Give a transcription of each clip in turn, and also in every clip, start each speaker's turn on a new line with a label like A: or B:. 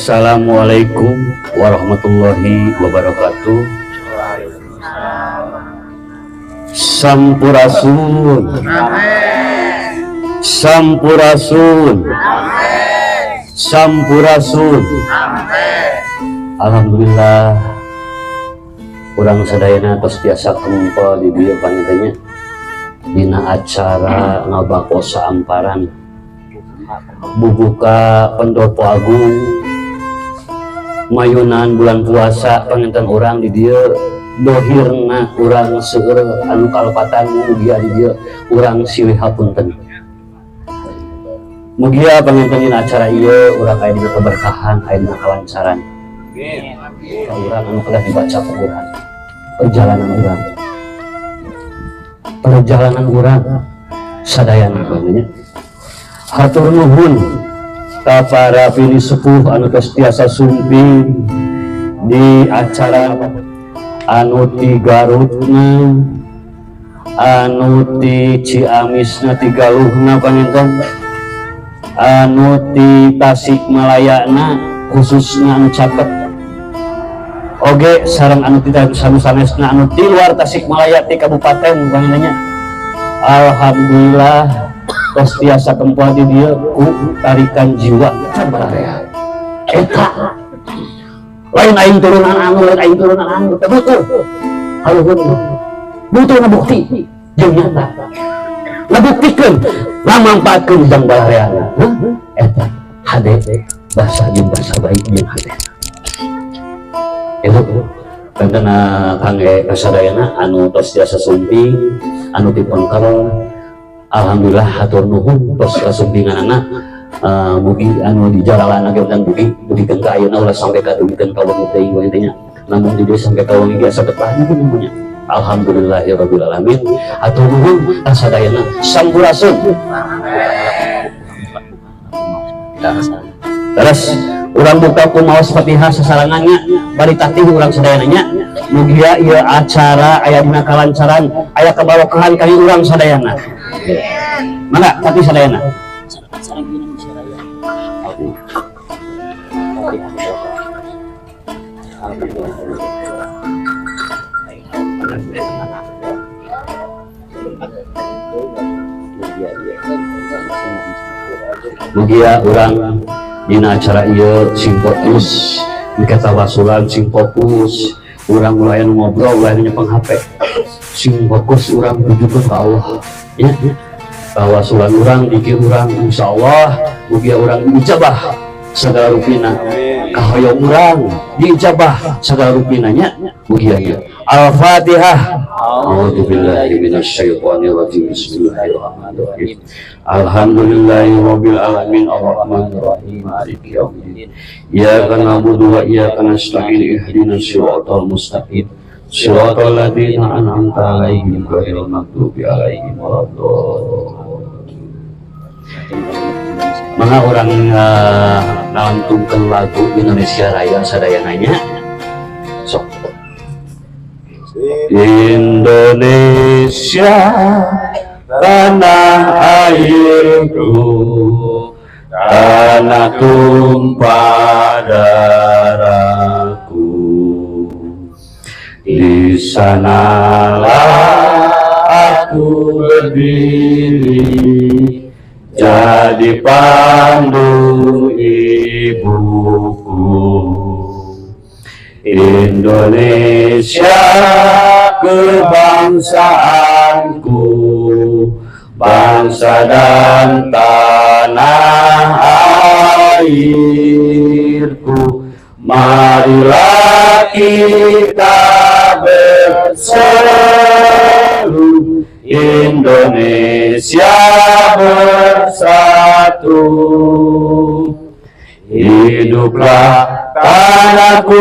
A: Assalamualaikum warahmatullahi wabarakatuh. Sampurasun. Sampurasun. Sampurasun. Alhamdulillah, urang sadayana tos tiasa kempel di dieu panginten nya, dina acara ngabakosa amparan bubuka Pendopo Agung mayunan bulan puasa. Panginten urang di dieu dohirna urang seueur anu kalepatan, mugia di dieu urang silih hapunten. Mugia panginten dina acara ieu urang aya dina keberkahan, aya dina kelancaran. Urang anu kedah dibaca ku urang perjalanan urang, perjalanan urang sadayana nya. Hatur nuhun ka para pinisepuh anu tos tiasa sumping di acara, anu ti Garutna, anu ti Ciamisna, ti Galuhna panginten, anu ti Tasikmalayana, khususna anu caket oge sareng anu ti sanesna, anu ti luar Tasikmalaya, ti kabupaten panginten nya. Alhamdulillah tos tiasa kempel di dieu ku tarikan jiwa baraya eta. Lain aing turunan anu, lain aing turunan anu, teu butuh kaluhur, butuh ngabukti jeung nyata, ngabuktikeun, ngamangpaatkeun jang balareana. Eta hade basa jeung basa baik jeung hade itu. Kantena kangge kasadayana anu tos tiasa sumping, anu ti pengker, alhamdulillah, hatur nuhun tos kasumpinganana. Mugi anu di jalan ge dan mugi dugikeun ka ayeuna, ulah sampai ka dugikeun ka wengi teuing we nya, namun di dieu sampai ka wengi biasa betah mungkin nya. Alhamdulillahirabbil alamin. Hatur nuhun kasadayana. Sampurasun. Terus urang buka ku maos Fatihah sasarengannya, bari tatih urang sadayana nya. Mugia ieu acara aya dina kalancaran, aya kebarokahan kali urang sadayana. Mangga tatih sadayana. Mugia urang dina acara ieu sing fokus mika tawasulan, sing fokus urang, ulah anu ngobrol, ulah anu nyepeng HP, sing fokus urang tujukeun ka Allah ya. Tawasulan urang, dikir urang, insyaallah mugia urang diijabah segala rupina, kahoyong urang diijabah segala rupina nya, mugia ieu. Al-Fatihah. A'udzubillahi minasyaitonirrajim. Bismillahirrahmanirrahim. Alhamdulillahirabbil alamin arrahmanirrahim maliki yaumiddin. Iyyaka na'budu wa iyyaka nasta'in ihdinas siratal mustaqim. Siratal ladzina an'amta 'alaihim ghairil maghdubi 'alaihim waladdallin. Mangga urang ngalantungkeun lagu Indonesia Raya sadayana nya. Sok. Indonesia tanah airku, tanah tumpah darahku, di sanalah aku berdiri jadi pandu ibuku. Indonesia kebangsaanku, bangsa dan tanah airku. Marilah kita berseru, Indonesia bersatu. Hiduplah tanahku,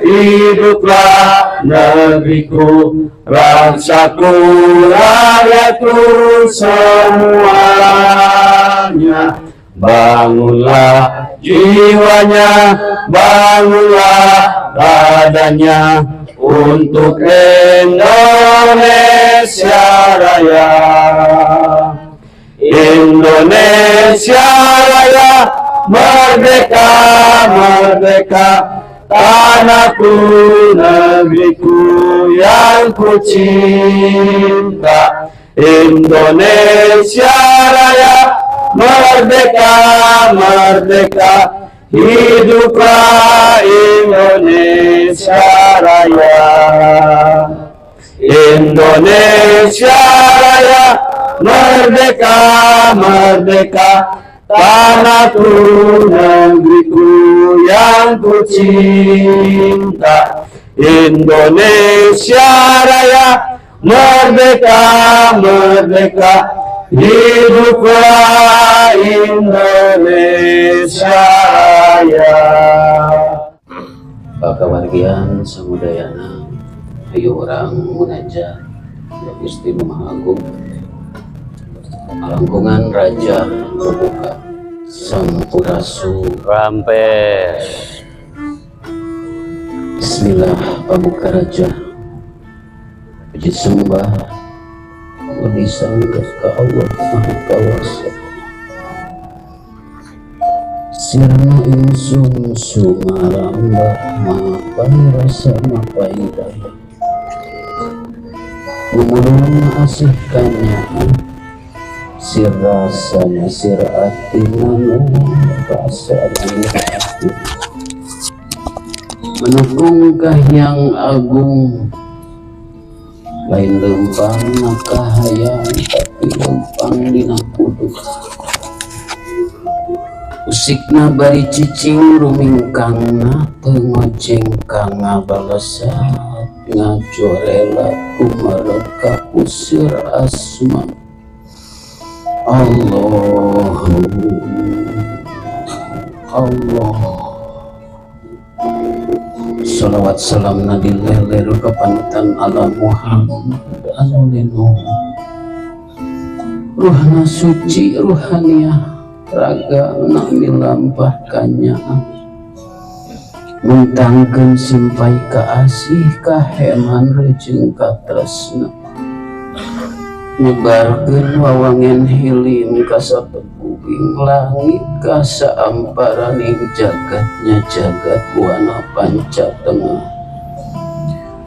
A: hiduplah negeriku, bangsaku, rakyatku semuanya. Bangunlah jiwanya, bangunlah badannya untuk Indonesia Raya. Indonesia Raya,
B: merdeka, merdeka, tanahku, negeriku yang ku cinta. Indonesia Raya, merdeka, merdeka, hiduplah Indonesia Raya. Indonesia Raya, merdeka, merdeka, tanahku, negeriku yang ku cinta. Indonesia Raya, merdeka, merdeka, hiduplah Indonesia Raya.
A: Pakawargian samudayana, ayo urang munajat ya Gusti Nu Maha Agung, Alangkungan Raja Buka Sampurasun.
C: Rampes.
A: Bismillah, pamuka raja, puji sembah disangga ka Allah Maha Kawasa. Sirna ingsun sumarambah, mapai rasa mapai daya, Gumulung asih kanyaah, sir rasana sir atina nu rasa ati menukung Kahhyang Agung. Lain lempang kahayang, tapi lempang dina kudu. Usikna bari cicing, rumingkangna teu ngojeng ka ngabalesat, ngajorelat kumerep ka puseur asma Allah Allah. Salawat salam dileler ka panutan ala Muhammad anu linu ruhna suci ruhaniah, raga milampah kanyaah, mentangkeun simpai ka asih kaheman rejeng katresna, nyebarkeun wawangen hilim ka satepubing langit ka saamparaning jagatnya jagat buana panca tengah.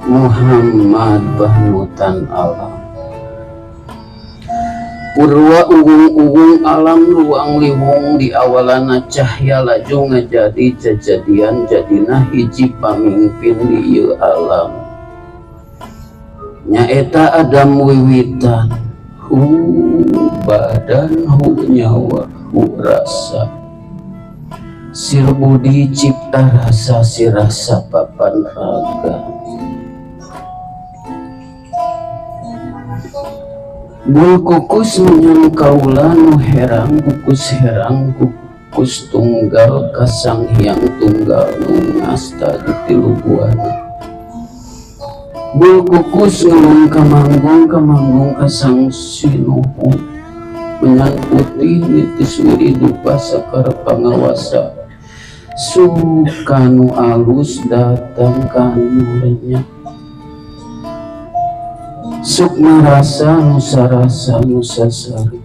A: Muhammad panutan alam. Purwa ugung-ugung alam luang liwung, di awalana cahya laju ngajadi jajadian, jadina hiji pamimpin di ieu alam, nyaeta Adam wiwitan. Hu badan, hu nyawa, hu rasa, sir budi cipta rasa, sir rasa papan raga. Bul kukus menyan kaula nu herang, kukus herang kukus tunggal ka Sang Hyang Tunggal nu ngasta di tilu buana. Bul kukus ngelung kamanggung, kamanggung ka Sang Sinuhun. Menyan putih nitis wiri dupa sakar pangawasa, sukanu alus datang kanu lenyap. Sukma rasa nusa rasa nusa sari.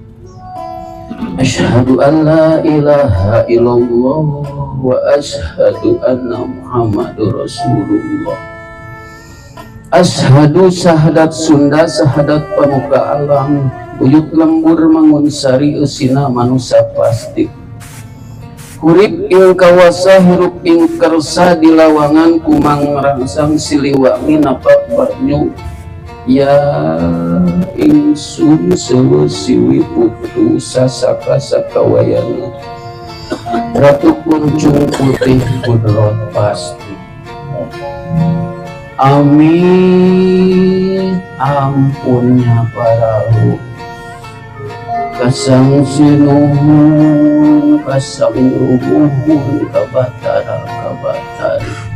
A: Asyhadu an la ilaha illallah wa asyhadu anna Muhammadur Rasulullah. Asyhadu sahadat Sunda sahadat pamuka alam, buyut lembur mangunsari eusina manusa pasti. Hurip ing kawasa hirup ing kersa di lawangan kumang rangsang Siliwangi napak banyu. Ya ingsun sewe siwi putu sasaka sakawayana Ratu Kuncung Putih kudrot pasti. Amin ampunnya parahu kasang sinuhun kasang rubuhun kabatara kabatari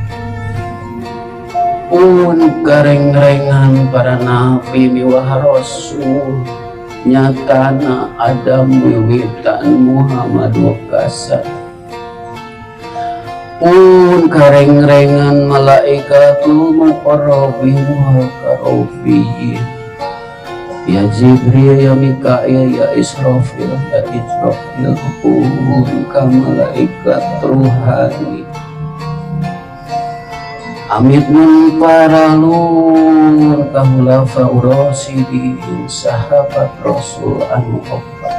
A: pun kareng-rengan para nabi miwah rasul, nyatana Adam wiwitan Muhammad wakasat pun kareng-rengan malaikatul muqarrabin wal karobiyin. Ya Jibril, ya Mikail, ya Israfil, ya Israfil, pun ka malaikat ruhani. Amit nun paralun ka khulafaur rasyidin, sahabat Rasul anu opat.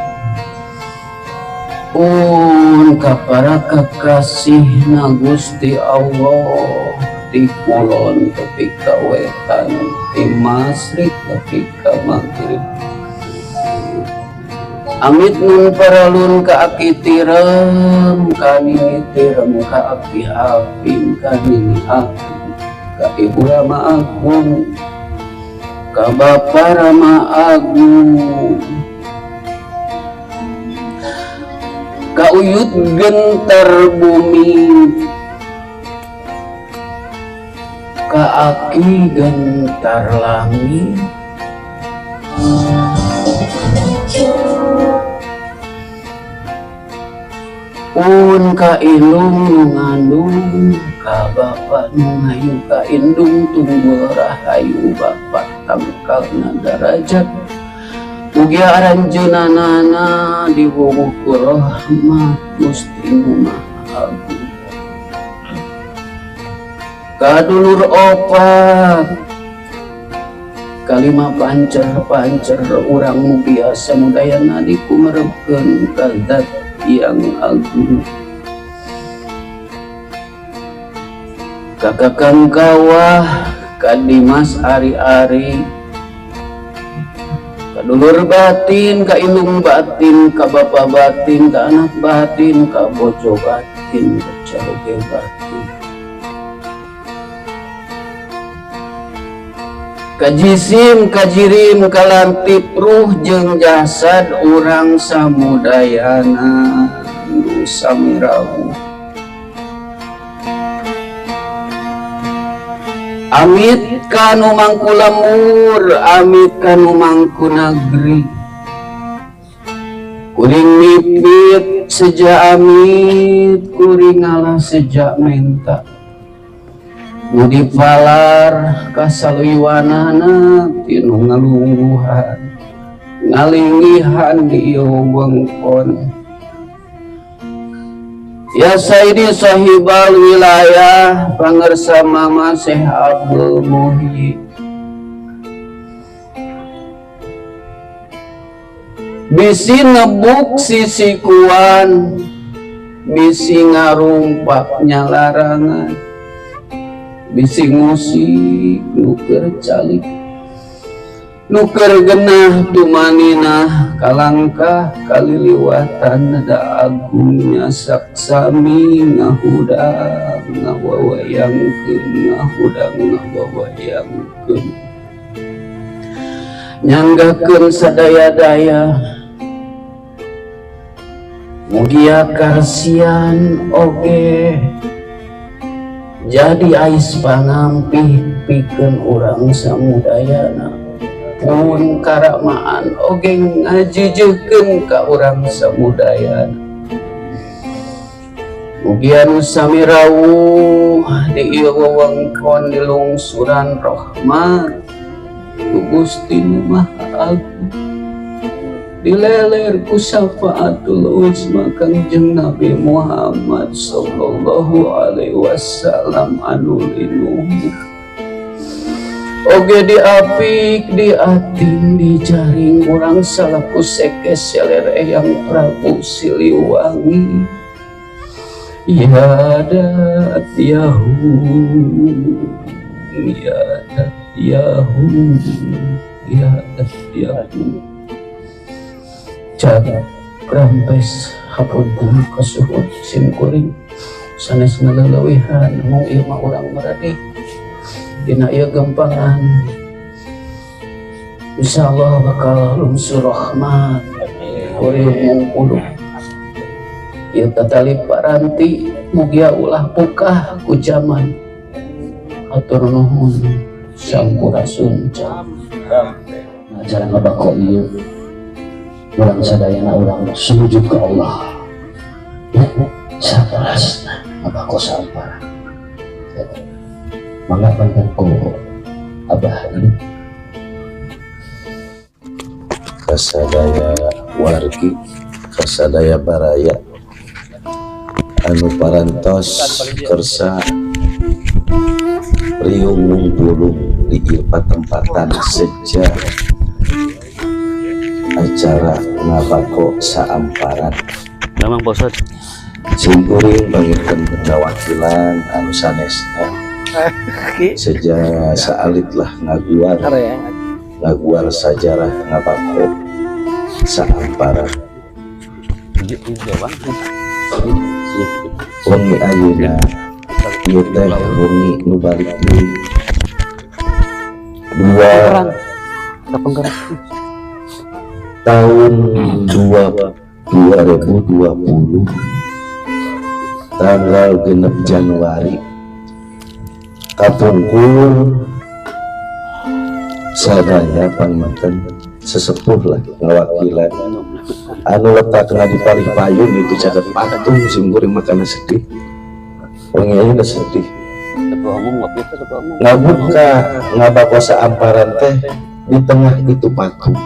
A: Pun ka para kekasihna Gusti Allah di kulon tepi ka wetan, di masrik tepi ka maghrib. Amit nun paralun ka aki tirem, ka nini tirem, ka aki aping, ka nini aping, ka ibu rama agung, ka bapa rama agung, ka uyut gentar bumi, ka aki gentar langit. Pun ka ilung nu ngandung, ka bapa nu ngayu, ka indung tunggul rahayu, bapa tangkalna darajat. Mugia aranjeunanana diwuwuh ku rahmat Gusti nu Maha Agung. Kadulur opat kalima pancer-pancer urang nu biasa mudayana dikumerebkeun ka zat yang agung. Ka Kakang Kawah, ka Dimas Ari-ari, ka dulur batin, ka indung batin, ka bapa batin, ka anak batin, ka bojo batin, ka caroge batin, ka jisim, ka jirim, ka lantip ruh jeung jasad urang samudayana nu sami rawuh. Amit kanu mangku lemur, amit kanu mangku nagri. Kuring mipit seja amit, kuring ngalah seja menta. Nu dipalar kasaluyuanana tinu ngalungguhan, ngalinggihan di ieu wewengkon. Ya Sayyidi sahibal wilayah, pangersa Mama Syekh Abdul Muhyi. Bisi nebuk sisikuan, bisi ngarumpak nyalarangan, bisi ngusik nuker calik, nuker genah tumaninah kalangkah kaliliwatan da agungnya saksami ngahudang ngawawayangkeun, ngahudang ngawawayangkeun, nyanggakeun sadaya-daya. Mugia karsian oge jadi ais pangampih pikeun urang samudayana, pun karamaan oge ngajejekeun ka urang samudayana. Mugia nu sami rawuh di ieu wewengkon dilungsuran rahmat ku Gusti nu Maha Agung, dileler ku syafaatul uzma Kangjeng Nabi Muhammad sallallahu alaihi wasallam anu linuh. Oge diapik diating dijaring urang salaku seke selere yang Prabu Siliwangi. Ya dat yahu, ya dat yahu, ya dat yahu. Jaga rampes hapunten kasuhun sim kuring sanes ngaleuwihan mung ieu mah urang maradih dina ieu gempangan. Insyaallah bakal lungsur rahmat kuring mungkulu ieu tatali paranti mugia ulah pukah ku jaman. Hatur nuhun sampurasun.
C: Ajaran ngabako ieu urang sadayana urang sujud ke Allah. Ya, saterasna ngabako sampara. Mangga panten ku Abah ini.
D: Kasadaya wargi, kasadaya baraya anu parantos kersa riung ngumpulung di ieu patempatan seja acara ngabako saamparan.
A: Memang bosot.
D: Simkuring panginten ngawakilan anu sanesna seja saalit lah ngaguar ngaguar sajarah ngabako saamparan. Wengi ayeuna ieu teh wengi nu balik deui dua tahun 2020 tanggal 6 Januari kapungkur sadaya panginten sesepuh lah ngawakilan anu letakna di palih payun itu caket patung. Simkuring makana sedih, wengi ayeuna sedih ngabuka ngabako saamparan teh di tengah itu patung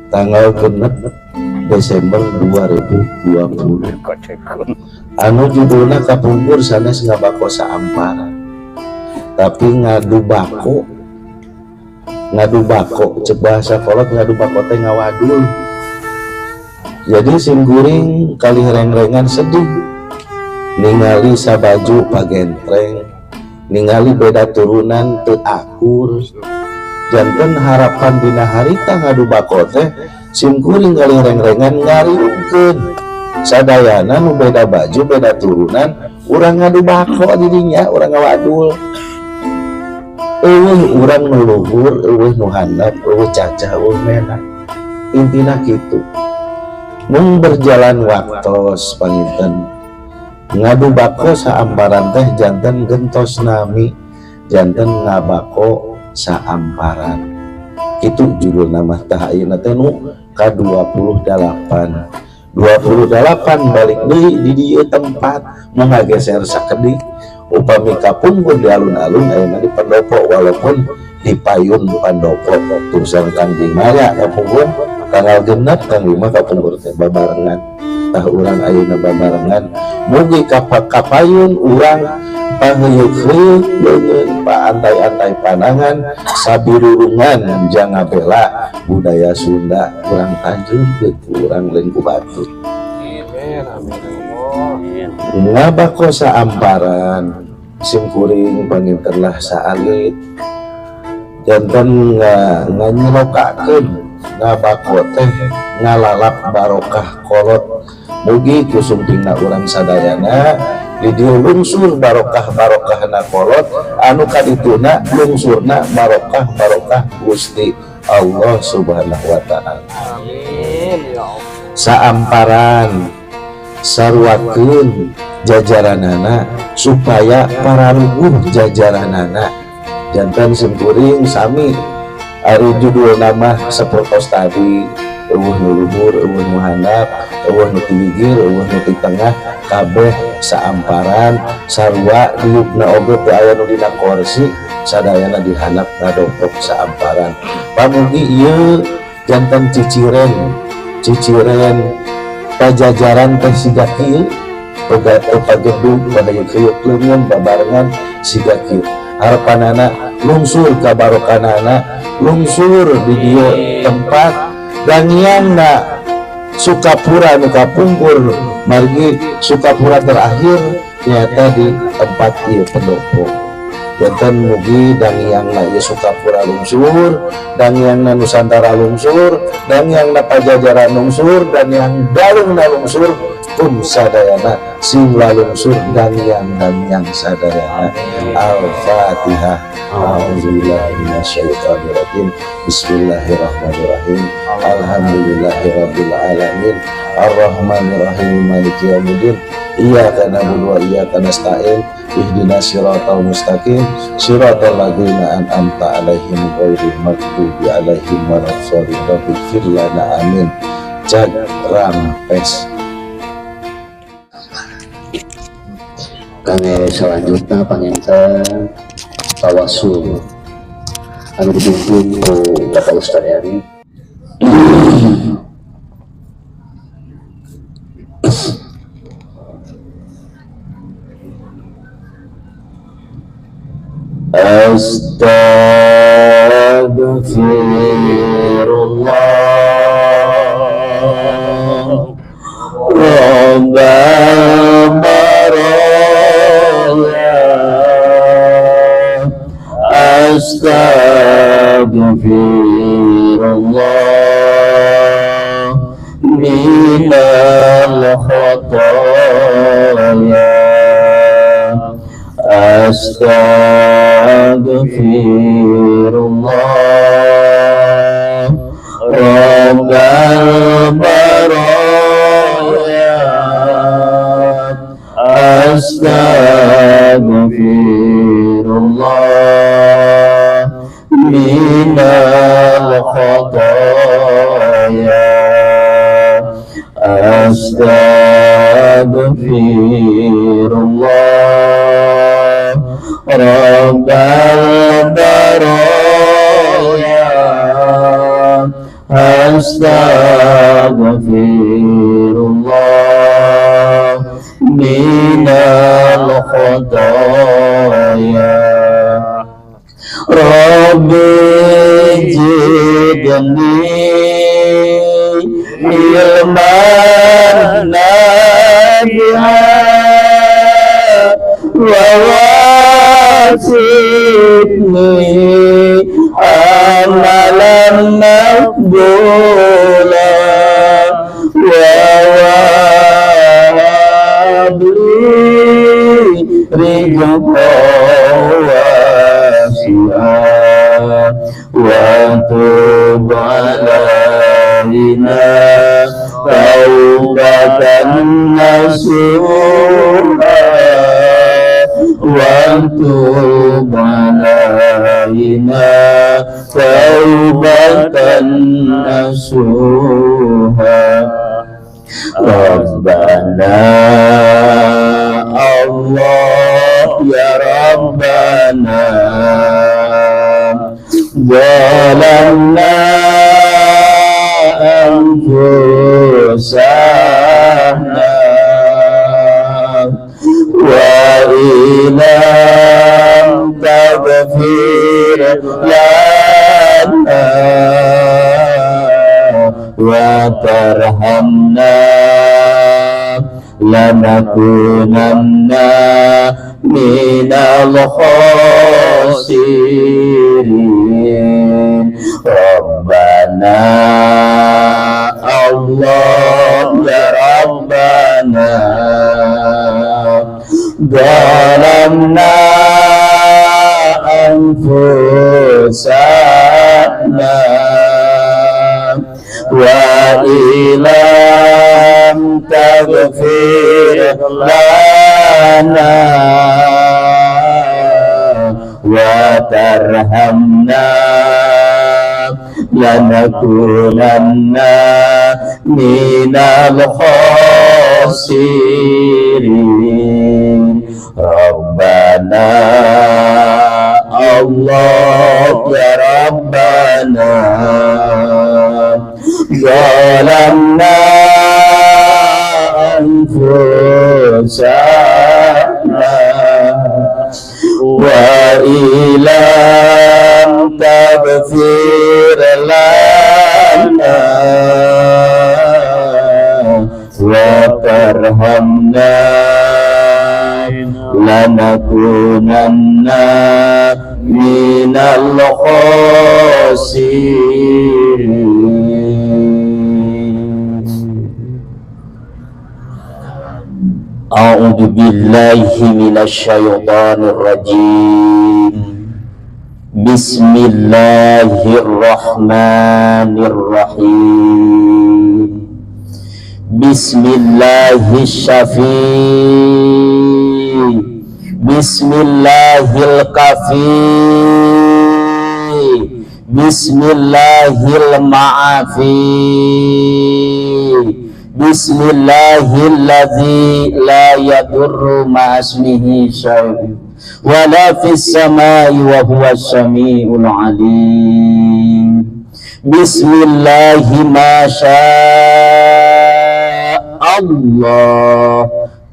D: tanggal 6 Desember 2020 anu judulna kapungkur sanes ngabako saamparan tapi ngadu bako. Ngadu bako cek bahasa kolot, ngadu bako teh ngawadul. Jadi simkuring kali reng-rengan sedih ningali sabaju pagentreng, ningali beda turunan teu akur. Janten harapan dina harita ngadu bako teh simkuring kali reng-rengan ngariungkeun sadayana nu beda baju beda turunan, urang ngadu bako didinya, urang ngawadul. Eueuh urang nu luhur, eueuh nu handap, eueuh cacah, eueuh menak, intina kitu. Mung berjalan waktos panginten ngadu bako saamparan teh janten gentos nami, janten ngabako saamparan. Itu judul nama tah ayeuna teh nu ka 28 28 balik deui di dieu tempat mau ngageser sakedik. Upami kapungkur di alun-alun, ayeuna di pendopo, walaupun di payun pendopo tulisan Kangjeng Maya kapungkur tanggal 6 Kang 5 kapungkur teh babarengan. Tah urang ayeuna babarengan, mugi kapayun urang pangeuyeuh-heuyeuk leungeun, paantai-antai panangan sabirurungan jang ngabela budaya Sunda urang tanjung urang lain ku batur.
B: Amin amin Allah.
D: Ngabako saamparan simkuring panginten lah saalit janten nganyilokakeun ngabako teh ngalalap barokah kolot. Mugi kusumpingna urang sadayana di dieu lungsur barokah barokahna kolot anu kadituna lungsurna barokah barokah Gusti Allah Subhanahu wa taala.
B: Amin ya Allah.
D: Saamparan saruakeun jajaranana supaya pararuguh jajaranana. Janten simkuring sami ari judul nama sapertos tadi, eueuh nu luhur, eueuh nu handap, eueuh nu ti gigir, eueuh nu ti tengah, kabeh saamparan sarua diukna oge teu aya nu dina korsi, sadayana dihandap ngadongkok saamparan. Pamugi ieu janten ciciren ciciren pajajaran teh siga kieu, pagedug paheuyeuk leungeun babarengan siga kieu. Harapanana lungsur kabarokanana lungsur di dieu tempat dangiangna Sukapura nu kapungkur, margi Sukapura terakhir nyata di tempat ieu pendopo. Janten mugi dangiangna ieu Sukapura lungsur, dangiangna Nusantara lungsur, dangiangna Pajajaran lungsur, dan yang dalungna lungsur kum sadayana sing lalungsur dangiang dangiang sadayana. Al-Fatihah. A'udzubillahi minasyaitonirrajim. Bismillahirrahmanirrahim. Alhamdulillahirabbil alamin. Arrahmanirrahim. Maliki yaumiddin. Iyyaka na'budu wa iyyaka nasta'in. Ihdinas siratal mustaqim. Siratal ladzina an'amta 'alaihim ghairil maghdubi 'alaihim waladdallin. Rabbighfir lana amin. Jag rampes.
C: Kangge selanjutnya panginten tawasul anu dipimpin ku Bapak Ustaz Eri.
D: أستغفر الله رب البرايا، أستغفر الله من الخطايا، أستغفر الله رب البرايا، أستغفر الله من الخطايا، أستغفر الله رب البرايا، أستغفر الله من الخطايا. رب زدني علما نافعا ووفقني عملا مقبولا ووهب لي رزقا واسعا وتب علينا توبة نصوحا وتب علينا توبة نصوحا. ربنا الله يا ربنا ظلمنا أنفسنا وإن لم تغفر لنا وترحمنا لنكونن من الخاسرين. ربنا الله يا ربنا ظلمنا أنفسنا وإن لم تغفر لنا وترحمنا لنكونن من الخاسرين. ربنا الله يا ربنا ظلمنا أنفسنا وإن لم تغفر لنا وترحمنا لنكونن من الخاسرين. أعوذ بالله من الشيطان الرجيم. بسم الله الرحمن الرحيم. بسم الله الشفي، بسم الله الكافي، بسم الله المعافي، بسم الله الذي لا يضر مع اسمه شيء ولا في السماء وهو السميع العليم. بسم الله ما شاء الله.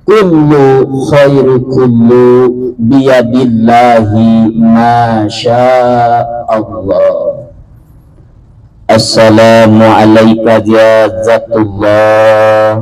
C: Kullu khairu kullu biyadillahi ma Allah. Assalamu alayka ya zatullah.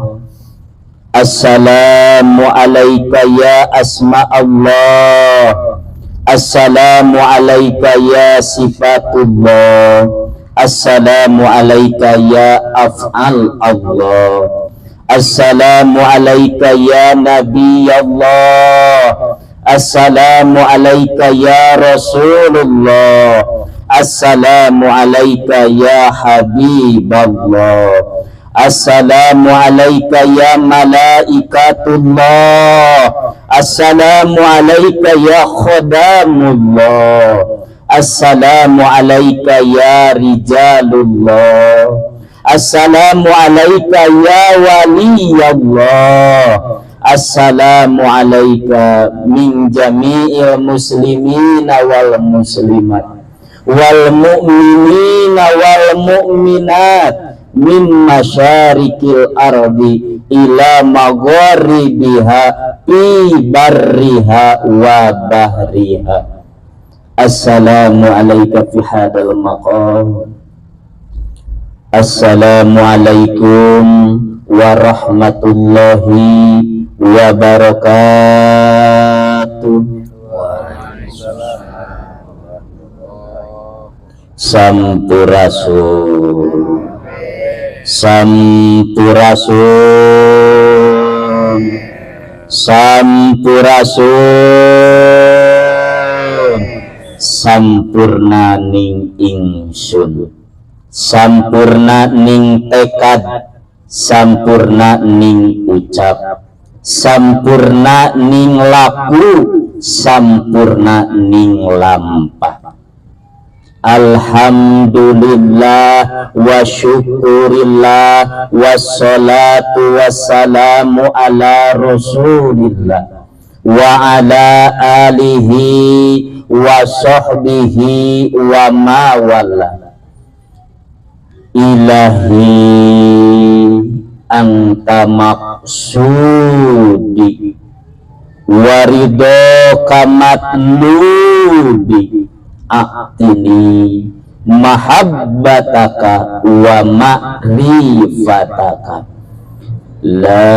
C: Assalamu alayka ya asma Allah. Assalamu alayka ya sifatullah. Assalamu alayka ya af'al Allah. Assalamu alayka ya Nabi Allah. Assalamu alayka ya Rasulullah. Assalamu alayka ya Habiballah. Assalamu alayka ya malaikatullah. Assalamu alayka ya khadamullah. Assalamu alayka ya rijalullah. Assalamu alayka ya waliyallah. Assalamu alayka min jami'il muslimina wal muslimat wal mu'minina wal mu'minat min masyarikil ardi ila magharibiha fi barriha wa bahriha. Assalamu alayka fi hadal maqam. Assalamualaikum warahmatullahi wabarakatuh. Sampurasun. Sampurasun. Sampurasun. Sampurnaning ingsun, sampurna ning tekad, sampurna ning ucap, sampurna ning laku, sampurna ning lampah. Alhamdulillah wa syukurillah, wassalatu wassalamu ala rasulillah wa ala alihi wa sahbihi wa mawala. Ilahi anta maqsudi waridhoka matlubi, a'tini mahabbataka wa ma'rifataka. La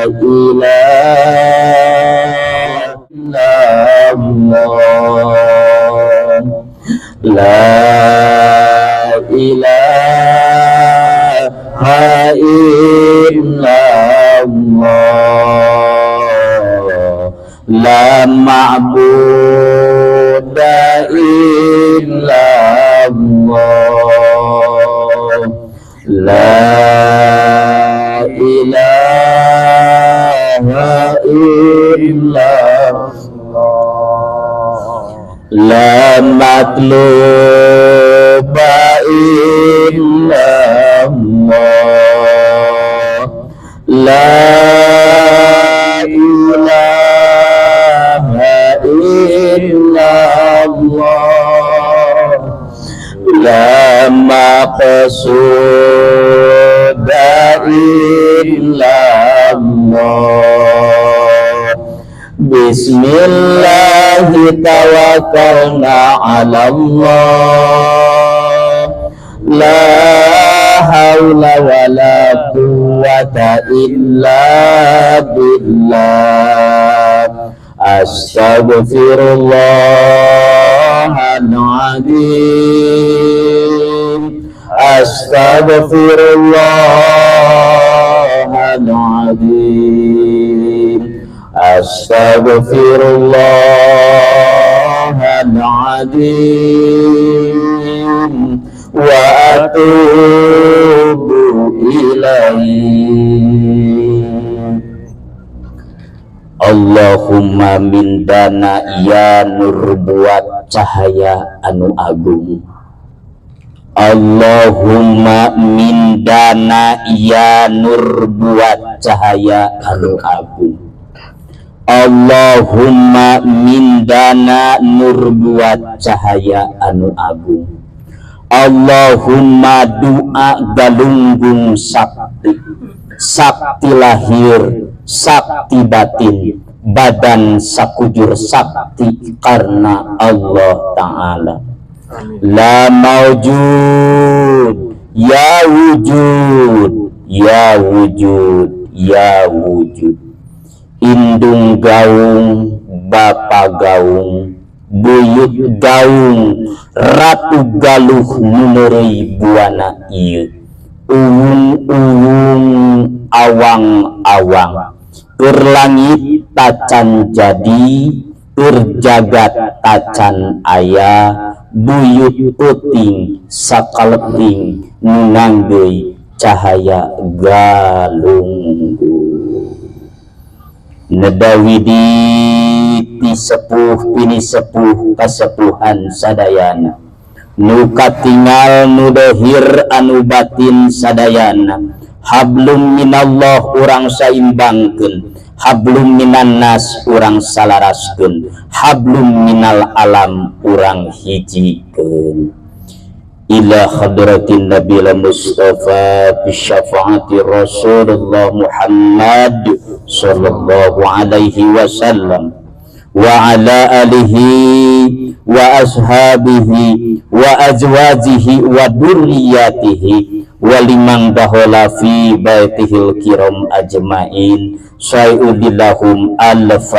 C: ilaha illallah, la ilaha illallah, la ma'buda illallah, la ilaha illallah, la matluba illallah, la ilaha illallah, la maqsuda illallah. Bismillah tawakkalna ala Allah, la hawla wa la quwwata illa billah. Astaghfirullahal azim, astaghfirullahal azim, astaghfirullahal azim wa atubu ilaih. Allahumma min dana ya nur buat cahaya anu agung. Allahumma min dana ya nur buat cahaya anu agung. Allahumma min dana nur buat cahaya anu agung. Allahumma doa galunggung sakti, sakti lahir, Sakti batin, badan sakujur sakti karena Allah Ta'ala. La maujud ya wujud, ya wujud, ya wujud. Indung gaung, bapa gaung, buyut gaung, ratu galuh nu neureuy buana ieu. Uwung-uwung, awang-awang, keur langit tacan jadi, keur jagat tacan aya, buyut peuting sakaleting nu nganggeuy cahaya galunggung. Neda widi ti sepuh pini sepuh kasepuhan sadayana, nu katingal nu dohir anu batin sadayana. Hablum minallah urang saimbangkeun, hablum minan nas urang salaraskeun, hablum minal alam urang hijikeun. Ila hadratin Nabil Mustafa bi syafaati Rasulullah Muhammad sallallahu alaihi wasallam wa ala alihi wa ashabihi wa azwajihi wa durriyatihi wa liman dahala fi baitihil kiram ajmain. Syai'udillahum al-Fatihah.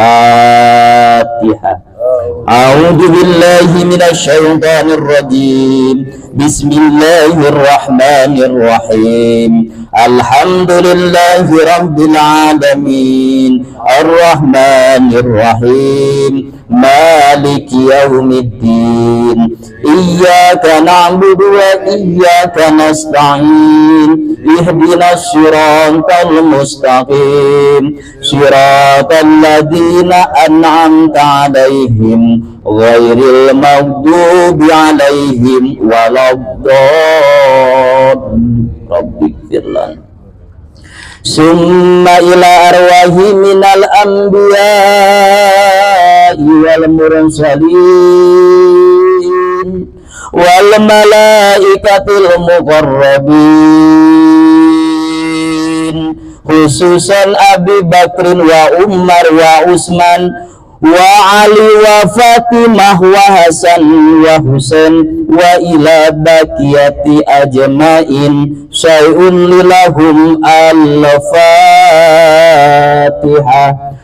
C: A'udzu billahi minasyaitonir rajim. Bismillahirrahmanirrahim. Alhamdulillahi rabbil alamin. Arrahmanir rahim. Maliki yaumiddin. Iyyaka na'budu wa iyyaka nasta'in. Ihdinas siratal mustaqim. Siratal ladzina an'amta 'alaihim ghairil maghdubi 'alaihim waladdallin. Rabbighfir lana. Summa ila arwahi minal anbiya'i wal mursalin wal malaikatil muqarrabin, khususan Abi Bakrin wa Umar wa Utsman wa Ali wa Fatimah wa Hasan wa Husain wa ila baqiyati ajmain. Syai'un lilahum al-Fatihah.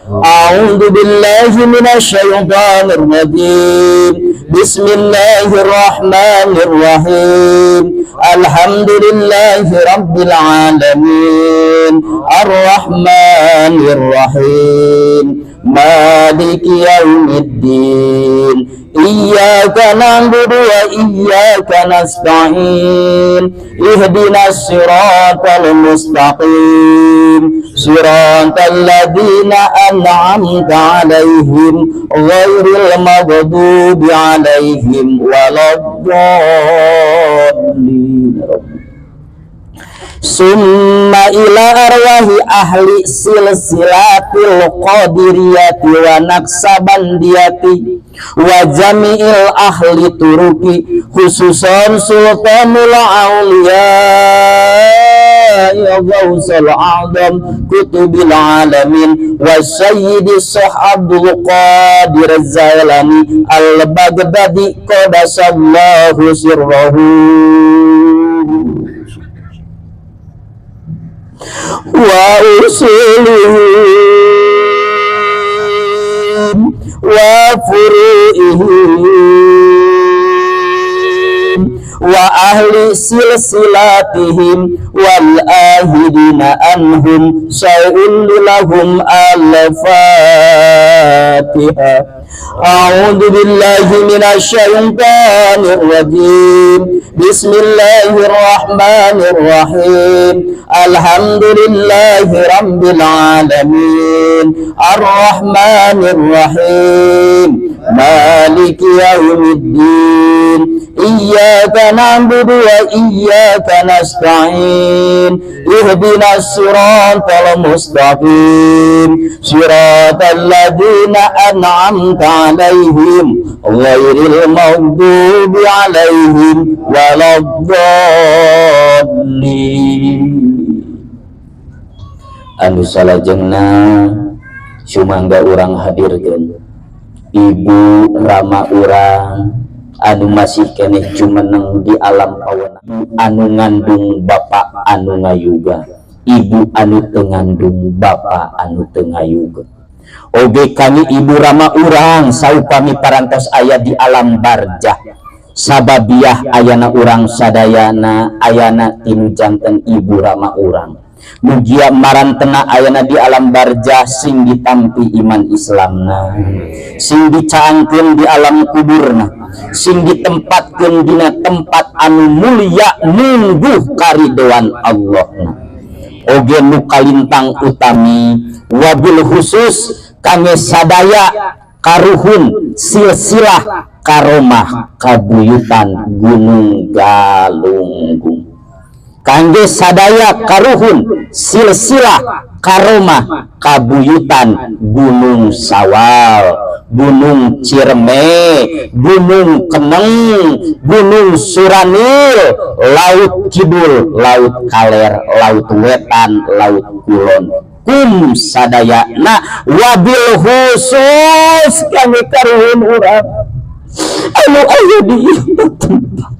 C: A'udzu billahi minasyaitonir rajim. Bismillahirrahmanirrahim. Alhamdulillahi rabbil alamin. Arrahmanir rahim. Maliki yaumiddin. Iyyaka na'budu wa iyyaka nasta'in. Ihdinas siratal mustaqim. Siratal ladzina an'amta 'alaihim ghairil maghdubi 'alaihim waladdallin. Summa ila arwahi ahli silsilatil qadiriyati wa naqsabandiyati wa jami'il ahli turuki, khususan sultanul awliya ya ghausul a'zam kutubil alamin wa sayyidi Syekh Abdul Qadir Az-Zailani al-Baghdadi qadasallahu sirrahu wa usulihim wa furu'ihim wa ahli silsilatihim wal ahidina anhum syai'un lahum al-Fatihah. A'udzu billahi minasyaitonir rajim. Bismillahirrahmanirrahim. Alhamdulillahi rabbil alamin. Arrahmanir rahim. Maliki yaumiddin. Iyyaka na'budu wa iyyaka nasta'in. Ihdinas siratal mustaqim. Siratal ladzina an'amta 'alaihim ghairil maghdubi 'alaihim waladdallin. Anu salajengna, sumangga urang hadirkeun ibu rama urang anu masih keneh jumeneng di alam pawenang, anu ngandung bapak anu ngayuga, ibu anu teu ngandung, bapak anu teu ngayuga. Oge kami ibu rama urang saupami parantos aya di alam barjah, sababiah ayana urang sadayana ayana tinu janten ibu rama urang. Mugia marantena ayana di alam barjah sing ditampi iman Islamna, sing dicaangkeun di alam kuburna, sing ditempatkeun dina tempat anu mulia nunggu karidoan Allahna. Oge nu kalintang utami, wabil khusus kami sadaya karuhun silsilah karomah kabuyutan Gunung Galunggung, kangge sadaya karuhun silsilah karomah kabuyutan Gunung Sawal, Gunung Cireme, Gunung Keneng, Gunung Suranil, Laut Kidul, Laut Kaler, Laut Wetan, Laut Kulon, kum sadayana, wabil khusus kami karuhun urang anu aya di ieu tempat,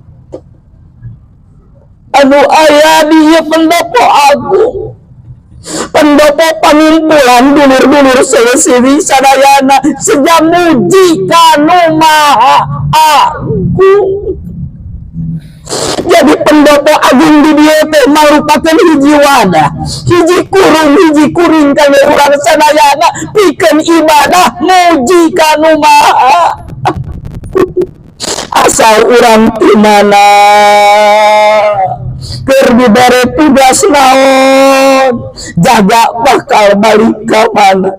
C: anu aya di ieu pendopo agung, pendopo pangimpulan dulur-dulur selesiwi sadayana seja muji kanu maha agung. Jadi pendopo agung di dieu teh marupakeun hiji wadah, hiji kurung, hiji kuring kangge urang sadayana pikeun ibadah muji kanu maha. Asal urang ti mana, keur dibere tugas naon, jaga bakal balik ka mana,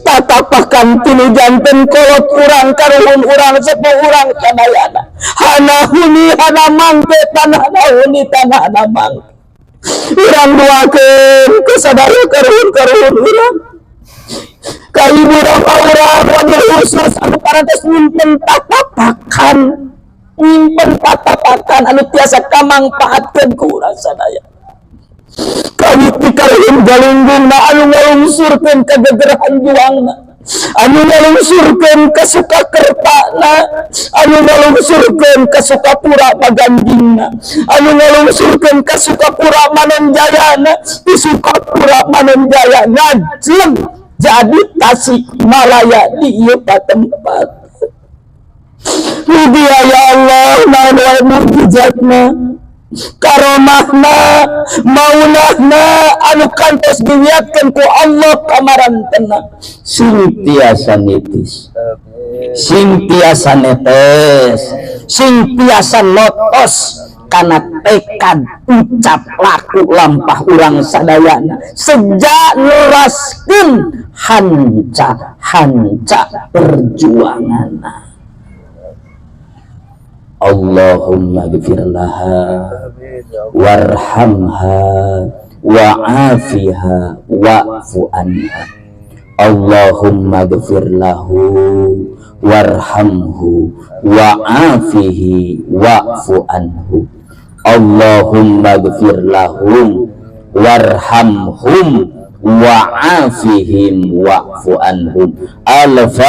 C: tatapakan tinu janten kolot urang, karuhun urang, sepuh urang sadayana, hana huni hana mangke, tanah huni tanah hana mangke. Urang doakeun ke sadaya karuhun karuhun urang, ka ibu rama urang, wabil khusus anu parantos nyimpen tatapakan, nyimpen tatapakan anu tiasa kamangpaatkeun ku urang sadaya. Kawit di karuhun Galunggung na anu ngalungsurkeun kagegerahan juangna, anu ngalungsurkeun ka Sukakertana, anu ngalungsurkeun ka Sukapura Maganjingna, anu ngalungsurkeun ka Sukapura Manonjayana, di Sukapura Manonjaya ngajleng jadi Tasikmalaya di ieu tempat. Mugia ya Allah naon wae mukjizatna, karomahna, maunahna anu kantos diwiatkeun ku Allah kamarantena sing tiasa nitis, sing tiasa netes, sing tiasa notos kana tekad ucap laku lampah urang sadayana sejak neraskeun hanca hanca perjuangan. Allahumma gfir laha warhamha wa'afiha wa'fu anha. Allahumma gfir lahu warhamhu wa'afihi wa'fu anhu. Allahumma gfir lahum warhamhum wa'afihim wa'fu anhum. Al-Fatihah.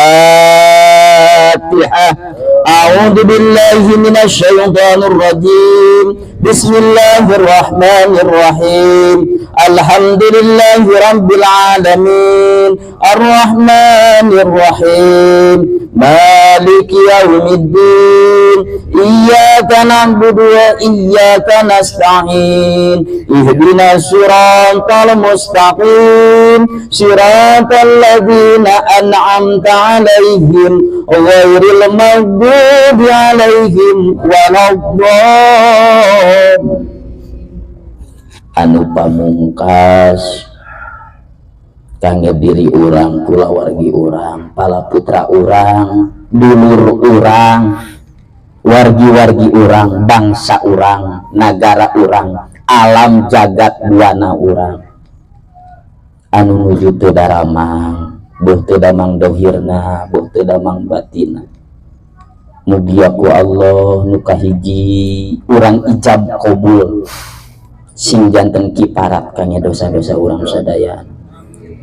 C: A'udzu billahi minasyaitonir rajim. Bismillahirrahmanirrahim. Alhamdulillahi rabbil alamin. Arrahmanir rahim. Maliki yaumiddin. Iyyaka na'budu wa iyyaka nasta'in. Ihdinas siratal mustaqim. Siratal ladzina an'amta 'alaihim ghairil maghdubi 'alaihim waladdallin. Anu pamungkas kangge diri urang, kulawargi urang, pala putra urang, dulur urang, wargi-wargi urang, bangsa urang, nagara urang, alam jagat buana urang anu nuju teu daramang, buh teu damang dohirna, buh teu damang batina. Mugia ku Allah nu kahiji urang ijab kabul. Sing janten kiparat kangge dosa-dosa urang sadaya,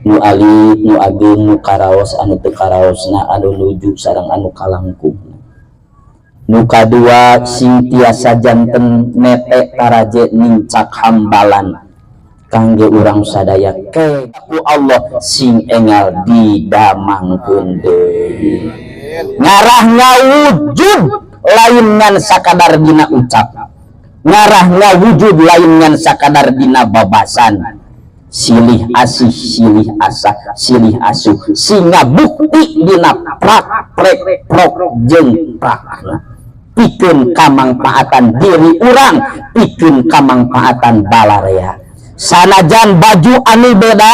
C: nu alit, nu ageng, nu karaos, anu teu karaosna, anu nuju sareng anu kalangkung. Nu kadua, sing tiasa janten nete taraje nincak hambalan kangge urang sadaya ke ku Allah sing engal didamangkeun deui. Ngarah ngawujud lain ngan sakadar dina ucap, ngarah ngawujud lain ngan sakadar dina babasan. Silih asih, silih asah, silih asuh, sing ngabukti dina prak prek prok jeung prakna, pikeun kamangpaatan diri urang, pikeun kamangpaatan balarea. Sanajan baju anu beda,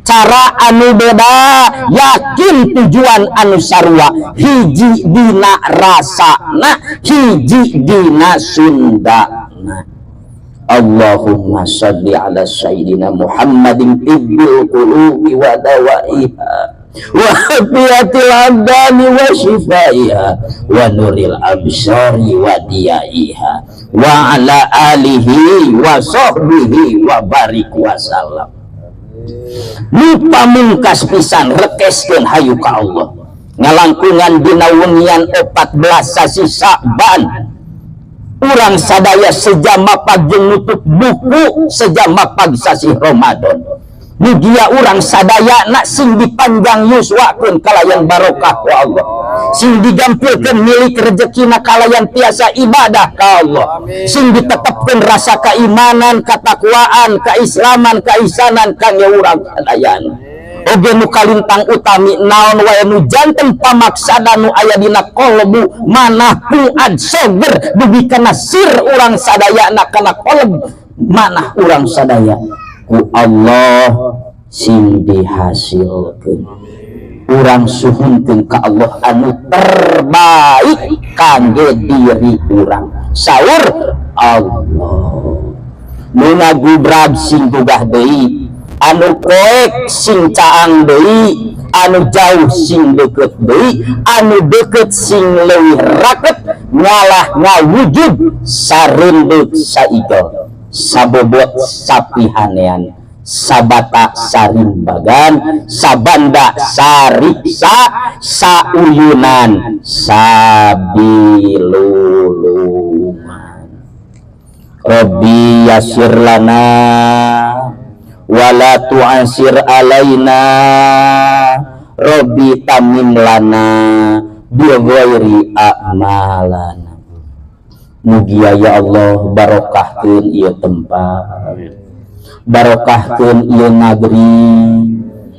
C: cara anu beda, yakin tujuan anu sarua, hiji dina rasana, hiji dina Sundana. Allahumma salli ala sayyidina Muhammadin tibbil qulubi wa dawaiha wa afiyatil abdani wa shifaiha wa nuril absari wa diyaiha wa ala alihi wa sahbihi wa barik wa salam. Lupa mungkas pisan, rekeskeun hayu ka Allah ngalangkungan dina wengian 14 sasi Sa'ban. Urang sadaya seja mapag jeung nutup buku seja mapag sasi Ramadan. Mugia urang sadaya nak sing dipanjang yuswakeun kalayan barokah ku Allah, sing digampilkeun milik rezekina kalayan tiasa ibadah ka Allah, sing ditetepkeun rasa keimanan, ketakwaan, keislaman, keisanan kangge urang sadayana. Oge nu kalintang utami, naon wae nu janten pamaksada nu aya dina kolbu manah fuad soger dugi kana sir urang sadayana, kana kolb manah urang sadaya, ku Allah sing dihasilkeun. Urang suhunkeun ka Allah anu terbaik kangge diri urang. Saur Allah, nu ngagubrag sing gugah deui, anu poek sing caang deui, anu jauh sing deket deui, anu deket sing leuwih raket, ngalah ngawujud sareundeuk saigel, sabobot sapihanean, sabata sarimbagan, sabanda sariksa, sauyunan sabilulungan. Rabbi yasir lana wala tu'asir alaina, Rabbi tamim lana bi ghairi a'malana. Mugia ya Allah barokahkeun ieu tempat, barokahkeun ieu nagri,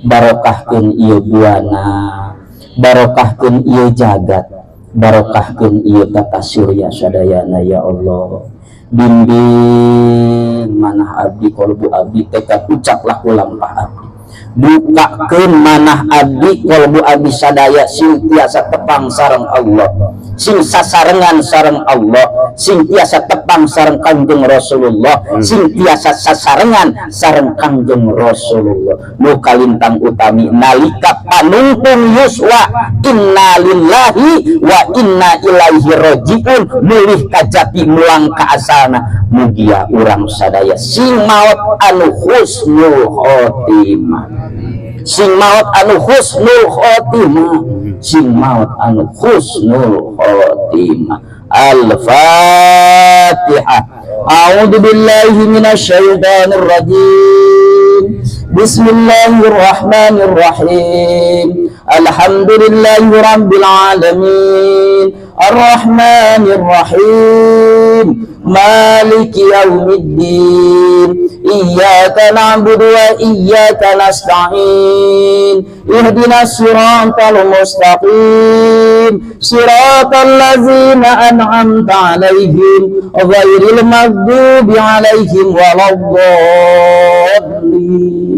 C: barokahkeun ieu buana, barokahkeun ieu jagat, barokahkeun ieu tata surya sadayana. Ya Allah, bimbing manah abdi, kolbu abdi, tekad, ucap, laku, lampah abdi. Bukakeun manah abdi, kolbu abdi sadaya, sing tiasa tepang sareng Allah, sing sasarengan sareng Allah, sing tiasa tepang sareng Kangjeng Rasulullah, sing tiasa sasarengan sareng Kangjeng Rasulullah. Nu kalintang utami, nalika panungtung yuswa, innalillahi wa inna ilaihi rajiun, mulih ka jati, mulang ka asalna, mugia urang sadaya sing maot anu husnul khotimah, sing maot anu husnul khotimah, sing maot anu husnul khotimah. Al-Fatihah. A'udzu billahi minasyaitonir rajim. Bismillahirrahmanirrahim. Alhamdulillahi rabbil alamin. Arrahmanir rahim. Maliki yaumiddin. Iyyaka na'budu wa iyyaka nasta'in. Ihdinas siratal mustaqim. Siratal ladzina an'amta 'alaihim ghairil maghdubi 'alaihim waladdallin.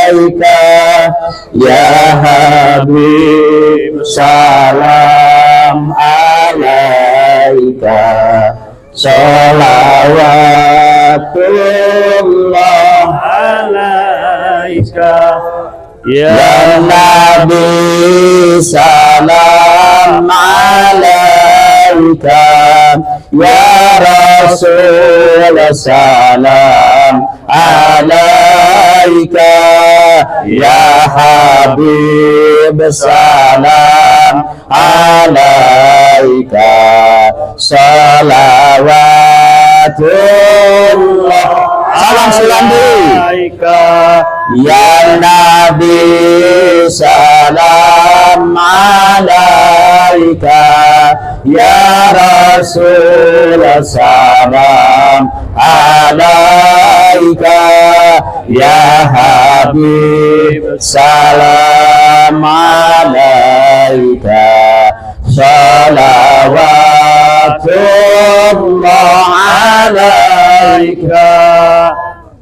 C: alaika ya Habib salam alaika sholawatullah
A: alaika
C: ya Nabi salam alaika ya Rasul salam alaika ya Habib salam alaika sholawatullah. Salam Sulandi ya Nabi salam alaika ya Rasul salam alaika ya Habib salam alaika sholawatullah alaika.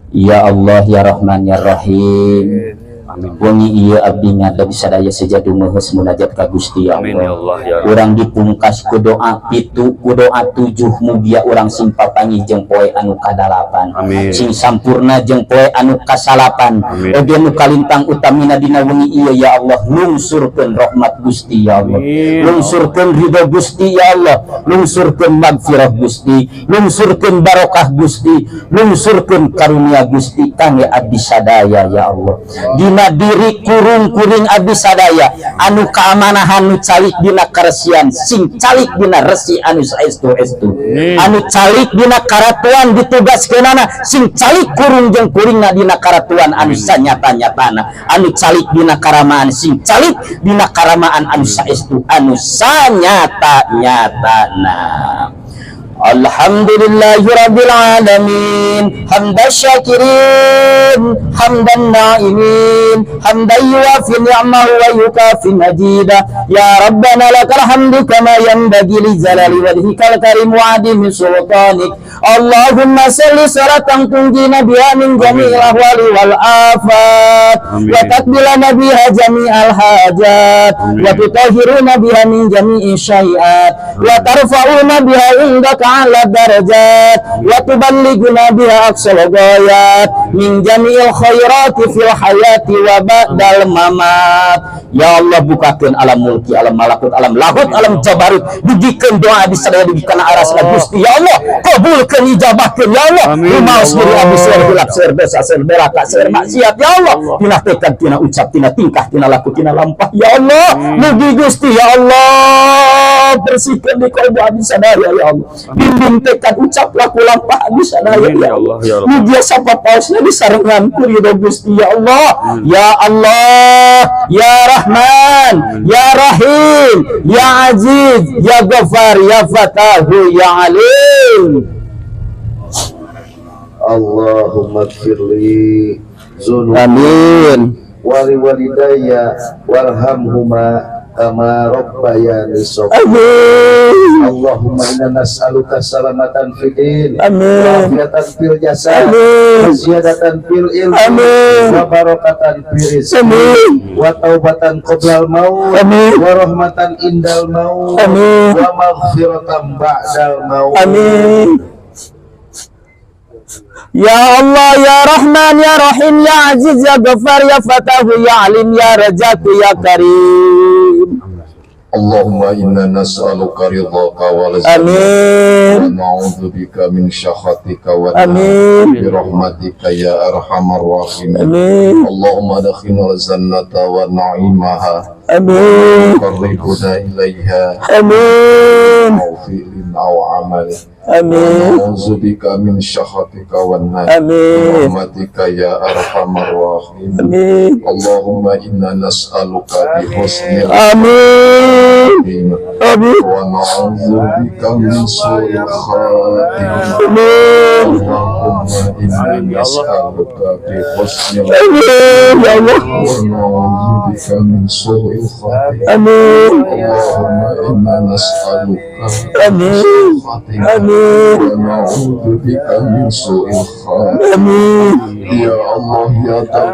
C: Ya Allah ya Rahman ya Rahim. Wengi ieu abdi ngadeg sadaya sejadu meheus munajat ka Gusti ya
A: Amin ya
C: Allah.
A: Allah ya Rabb.
C: Urang dipungkas ku doa 7 ku doa 7, mugia urang sing papanggih jeung poe anu kadalapan.
A: Amin.
C: Sing sampurna jeung poe anu kasalapan.
A: Amin.
C: Oge nu kalintang utamina dina wengi ieu ya Allah, lungsurkeun rahmat Gusti ya Allah.
A: Amin.
C: Lungsurkeun ridho Gusti ya Allah, lungsurkeun magfirah Gusti, lungsurkeun barokah Gusti, lungsurkeun karunia Gusti kangge abdi sadaya ya Allah. Dina diri kurung kuring abdi sadaya anu kaamanahan, nu calik dina karesian sing calik dina resi anu saestu estu, anu calik dina karatuan ditugaskeunana sing calik kurung jeung kuringna dina karatuan anu sanyata-nyatana, anu calik dina karamaan sing calik dina karamaan anu saestu anu sanyata-nyatana. Alhamdulillahi Rabbil Alamin, hamdan syakirin, hamdan na'imin, hamdan yuwafi ni'mahu wa yukafi majida. Ya Rabbana lakal hamdu kama yanbaghi li jalali wajhikal karim wa adimi sultanik. Allahumma salli salatan tunjina biha min jami'il ahwali wal afat,
A: Amin.
C: wa taqbilana biha jami'al hajat,
A: Amin.
C: wa tutahhiruna biha min jami'i syai'at, wa tarfa'una biha indaka ala darajat, wa tuballighuna biha aqsal ghayat min jami'il khairati fil hayati wa ba'dal mamat. Ya Allah, bukakeun alam mulki, alam malakut, alam lahut, alam jabarut, dugikeun doa abdi sadaya dugi kana arasna Gusti ya Allah, kabulkeun, ijabahkeun ya Allah.
A: Amin,
C: Rumaos
A: ya
C: diri
A: Allah.
C: Abdi seueur hilap, seueur dosa, seueur beraka, seueur maksiat ya Allah, tina tekad, tina ucap, tina tingkah, tina laku, tina lampah ya Allah. Mugi Gusti ya Allah bersihkan di kalbu abdi sadaya ya Allah, bimbing tekad, ucap, laku, lampah abdi sadaya
A: Amin,
C: ya
A: ya
C: Allah.
A: Allah, ya Rabb.
C: Mugia sapapaosna disarengan ku ridho Gusti ya Allah. Ya Allah ya Rahman ya Rahim ya Aziz ya Ghaffar ya Fatahu ya Alim.
D: Allahumma gfirli dzunubi
C: Amin.
D: wali walidayya warhamhuma kama rabbayani shaghira.
C: Amin.
D: Allahumma inna nas'aluka salamatan fid din,
C: Amin.
D: afiatan fil jasad,
C: Amin.
D: wa ziyadatan fil ilmi,
C: Amin.
D: wa barakatan fil rizqi,
C: Amin.
D: wa taubatan qoblal maut,
C: Amin.
D: wa rahmatan indal maut,
C: Amin.
D: wa maghfiratan ba'dal maut.
C: Amin. Ya Allah ya Rahman ya Rahim ya Aziz ya Ghaffar ya Fatahu ya Alim ya Razak ya Karim.
E: Allahumma inna nas'aluka ridhaka wal jannah
C: Amin.
E: wa na'udzubika min syakhatika wan nar.
C: Amin.
E: Bi rahmatika ya arhamar rahimin.
C: Amin.
E: Allahumma adkhilna jannata wa na'imaha,
C: Amin.
E: qarribna ilaiha
C: Amin.
E: aw fi'lin aw amalin.
C: Amin.
E: Na'udzubika min syakhatika wan nar.
C: Amin.
E: Rahmatika ya arhamar rahimin.
C: Amin.
E: Allahumma inna nas'aluka bi husnil
C: Amin.
E: khatimah
C: Amin.
E: wa na'udzubika min su'il khatimah.
C: Amin.
E: Allahumma inna nas'aluka bi husnil
C: Amin ya Allah.
E: wa na'udzubika min su'il khatimah.
C: Amin.
E: Allahumma inna nas'aluka
C: Amin.
E: khatimah
C: Amin.
E: wa na'udzubika min su'il khatimah.
C: Amin.
E: Ya Allah ya Dzal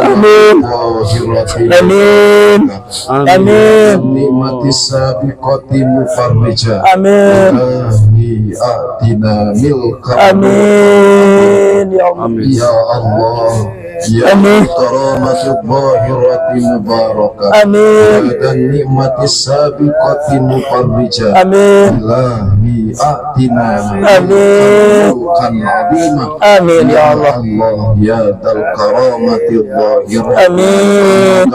C: Amin.
E: Karamati
C: Amin. Amin.
E: Nikmati sabiqati mufarrija.
C: Amin.
E: Ilahi atina milka.
C: Amin ya Allah.
E: Ya Allah ya
C: Amin.
E: Karamati zahirati mubarakah.
C: Amin.
E: Dan nikmati sabiqati mufarrija.
C: Amin.
E: Ilahi atina
C: Amin.
E: mulkan azima.
C: Amin ya Allah.
E: Allah ya Dzal karamati zahirati.
C: Amin.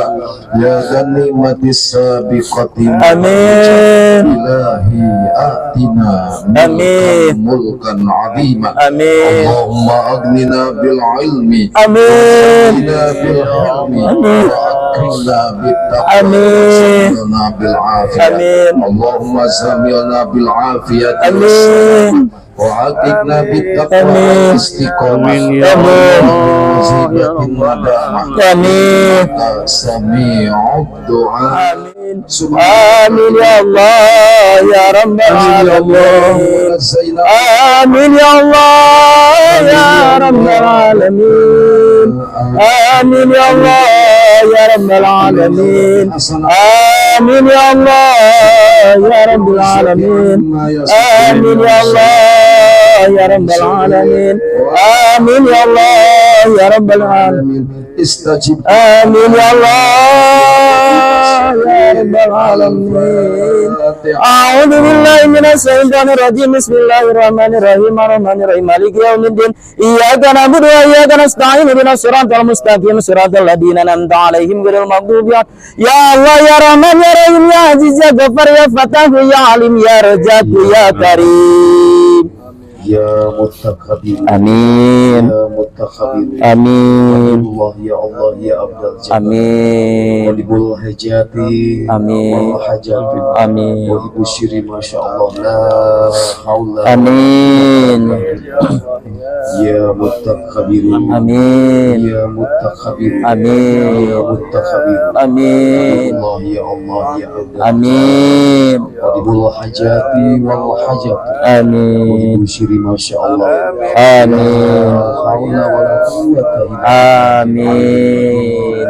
E: Ya dzan nikmati sabiqati.
C: Amin.
E: Ilahi atina
C: Amin.
E: mulkan azima.
C: Amin.
E: Allahumma aghnina bil ilmi.
C: Amin.
E: Aghnina bil hilmi.
C: Amin.
E: Wa akrimna bit taqwa.
C: Amin.
E: Wa bil afiyah.
C: Amin.
E: Allahumma zamilna bil afiyati.
C: Amin.
E: Wa atiqna bit taqwa
C: Amin.
E: wal istiqamah.
C: Amin.
E: Musibatin wa da'mah.
C: Amin.
E: Anta sami'ud du'a.
C: Amin. Amin ya Allah ya Rabbal alamin. Amin ya Allah ya Rabbal alamin. Amin ya Allah ya Rabbal alamin. Amin ya Allah ya Rabbal alamin. Amin ya Allah ya Rabbal alamin. Amin ya Allah ya Rabbal alamin.
E: Istajib.
C: Amin ya Allah ya Rabbal alamin. A'udzu billahi minasy syaithanir rajim. Bismillahirrahmanirrahim. Arrahmanirrahim. Maliki yaumiddin. Iyyaka na'budu wa iyyaka nasta'in. Ihdinas siratal mustaqim. Siratal ladzina an'amta 'alaihim ghairil maghdubi 'alaihim. Ya Allah ya Rahman ya Rahim ya Aziz ya Ghaffar ya Fattah ya Alim ya Razzaq ya Karim.
D: Ya Mutakabir.
C: Amin.
D: Ya Mutakabir.
C: Amin.
D: Allah ya Allah ya Abdul Jabbar.
C: Amin.
D: Walibul hajati.
C: Amin.
D: Wal hajati.
C: Amin.
D: Wa ibu syiri masya Allah. La haula.
C: Amin.
D: Ya Mutakabir.
C: Amin.
D: Ya Mutakabir.
C: Amin.
D: Ya Mutakabir.
C: Amin.
D: Allah ya Allah ya Abdul.
C: Amin.
D: Walibul hajati wal hajati.
C: Amin.
D: Wa ibu syiri masya Allah.
C: Amin.
D: La haula wala quwwata illa
C: Amin.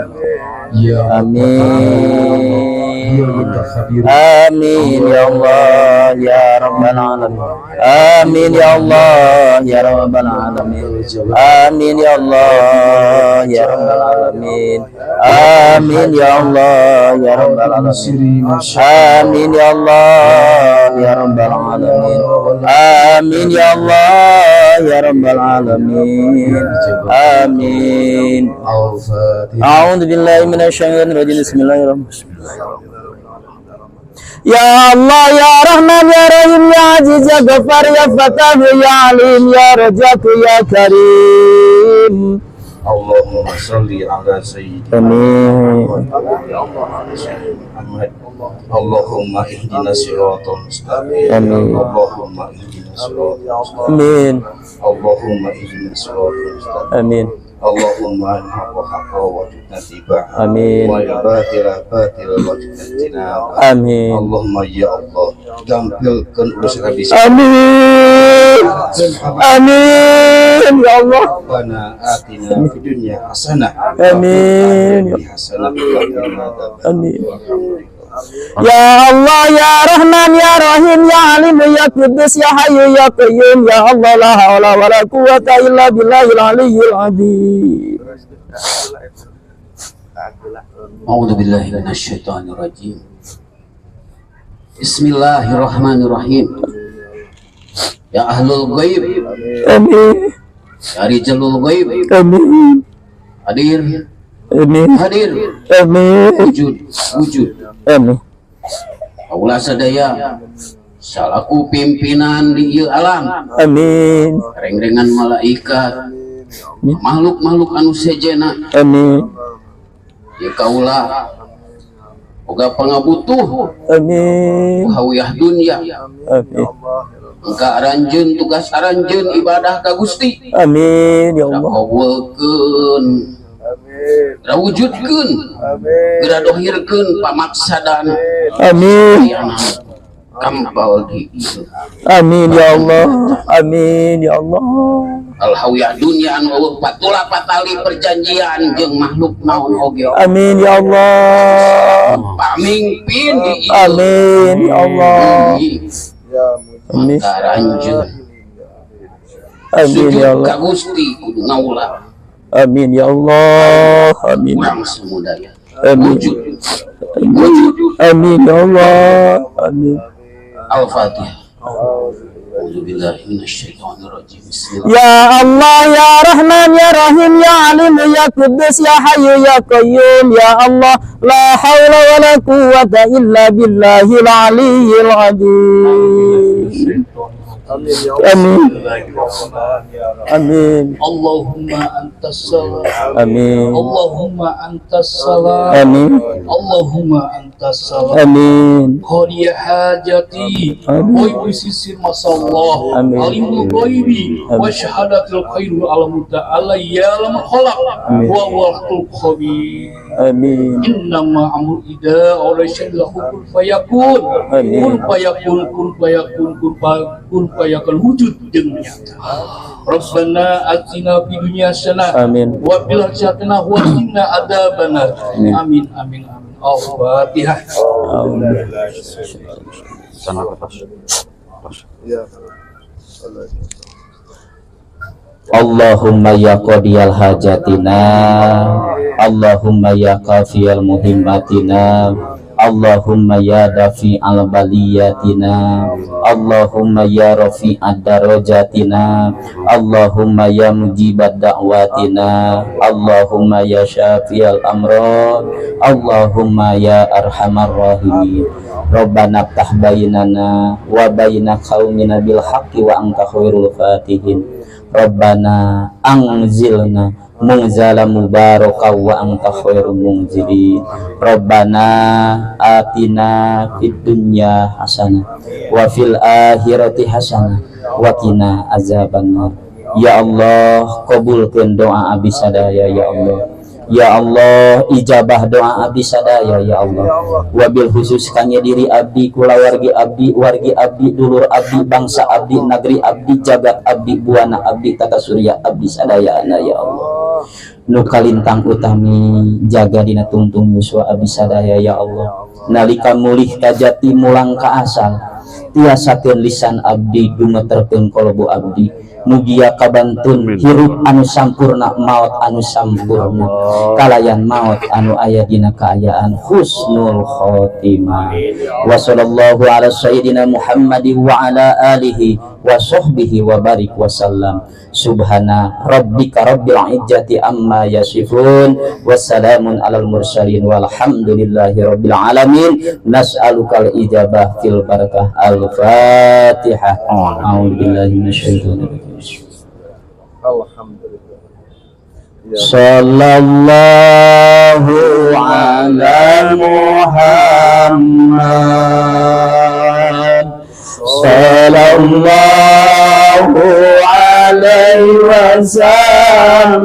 E: Ya
C: Amin.
E: Ya Mutakabir.
C: Amin ya Allah ya Rabbal alamin. Amin ya Allah ya Rabbal alamin. Amin ya Allah ya Rabbal alamin. Amin ya Allah ya Rabbal alamin. Amin ya Allah ya Rabbal alamin. Amin ya Allah ya Rabbal alamin. Amin.
D: Al-Fatihah.
C: A'udzu billahi minasyaitonir rajim. Bismillahirrahmanirrahim. Ya Allah ya Rahman ya Rahim ya Aziz ya Ghaffar ya Fattah ya Alim ya Razzaq ya Karim.
D: Allahumma salli ala sayyidina
C: Amin.
D: Muhammad. Allahumma ihdina siratal mustaqim.
C: Amin.
D: Allahumma ihdina siratal mustaqim.
C: Amin.
D: Allahumma ihdina siratal mustaqim.
C: Amin.
D: Allahumma al-haqqa haqqa warzuqna ittiba'ah.
C: Amin.
D: Wal batila batila warzuqna ijtinabah.
C: Amin.
D: Allahumma ya Allah, gampilkeun urusan abdi.
C: Amin. Amin ya Allah.
D: Rabbana atina fid dunya hasanah.
C: Amin.
D: Hasanah wa qina adzaban.
C: Amin. Ya Allah ya Rahman ya Rahim ya Alim ya Qudus ya Hayyu ya Qayyum ya Allah la haula wala quwwata illa billahil aliyyil azim.
A: A'udzu billahi minasyaitonir rajim. Bismillahirrahmanirrahim. Ya ahlul ghaib,
C: Amin.
A: ya rijalul ghaib,
C: Amin.
A: hadir,
C: Amin.
A: hadir,
C: Amin.
A: wujud, wujud.
C: Amin.
A: Kaula sadaya salaku pimpinan di ieu alam,
C: Amin.
A: rengrengan malaikat, makhluk-makhluk anu sejena,
C: Amin.
A: ieu kaula boga pangabutuh
C: Amin.
A: hawiyah dunya.
C: Amin.
A: Engka aranjeun tugas aranjeun ibadah ka Gusti.
C: Amin ya Allah.
A: Kawulkeun, rawujudkeun, geura dohirkeun pamaksadan
C: Amin.
A: ayana
F: Kampal di ieu.
C: Amin ya Allah. Amin ya Allah.
F: Alhawiyah dunya anu euweuh patula patali perjanjian jeung makhluk naon oge.
C: Amin ya Allah.
F: Pamingpin di ieu.
C: Amin ya Allah. Amin.
F: Maka ranjeun
C: Amin
F: sujud
C: ya Allah.
F: Ka Gusti kudu ngaulah.
C: Amin ya Allah. Amin.
F: Urang samudaya.
C: Amin.
F: Wujud. Wujud.
C: Amin ya Allah. Amin.
F: Al-Fatihah. A'udzubillahi minasyaitonirrajim. Bismillah.
C: Ya Allah ya Rahman ya Rahim ya Alim ya Quddus ya Hayyu ya Qayyum ya Allah, la haula wa la quwwata illa billahil aliyyil azim. Amin. Amin.
G: Allahumma antas salam.
C: Amin.
G: Allahumma antas salam.
C: Amin.
G: Allahumma antas salam.
C: Amin.
G: Qadiya hajati.
C: Amin.
G: Wa sisir masallah.
C: Amin.
G: Alimul ghaibi wa syahadatil khairu alamu ta'ala ya lam khalaq
C: Amin.
G: Wa huwal khabir.
C: Amin.
G: Innama amru ida awla lahu kun fayakun.
C: Amin.
G: Kun fayakun, kun fayakun, kun kun fayakun, wujud jeung nyata. Rabbana atina fid dunya hasanah
C: Amin.
G: wa fil akhirati hasanah wa qina adzabannar.
C: Amin.
G: Amin amin amin. Al-Fatihah.
A: Sana atas.
H: Allahumma ya qadiyal hajatina, Allahumma ya kafiyal muhimmatina, Allahumma ya dafi'al baliyatina, Allahumma ya rafi'ad darajatina, Allahumma ya mujibad da'watina, Allahumma ya syafiyal amrad, Allahumma ya arhamar rahimin. Rabbana ftah bainana wa baina qaumina bil haqqi wa anta khairul fatihin. Rabbana anzilna munzala mubaraka wa anta khairul munzilin. Rabbana atina fid dunya hasanah wa fil akhirati hasanah wa qina azabannar. Ya Allah, kabulkeun doa abdi sadaya ya Allah. Ya Allah, ijabah doa abdi sadaya ya Allah. Wabil khusus kangge diri abdi, kulawargi abdi, wargi abdi, dulur abdi, bangsa abdi, nagri abdi, jagat abdi, buana abdi, tata surya abdi sadayana ya Allah. Nu kalintang utami jaga dina tungtung yuswa abdi sadaya ya Allah. Nalika mulih ka jati mulang ka asal, tiasakeun lisan abdi gumeterkeun kolbu abdi. Mugia kabantun hirup anu sampurna, maut anu sampurna, kalayan maut anu aya dina kaayaan husnul khotimah. Wa sallallahu ala sayyidina Muhammadin wa ala alihi wa sahbihi wa barik wa sallam. Subhana rabbika rabbil izzati amma yasifun, wassalamun alal mursalin, walhamdulillahi rabbil alamin. Nas'alukal ijabah fil barakah. Al-Fatihah. A'udzubillahi minasyaitonir rajim.
B: Alhamdulillah.
H: Sallallahu ala Muhammad. Sallallahu alaihi wasallam.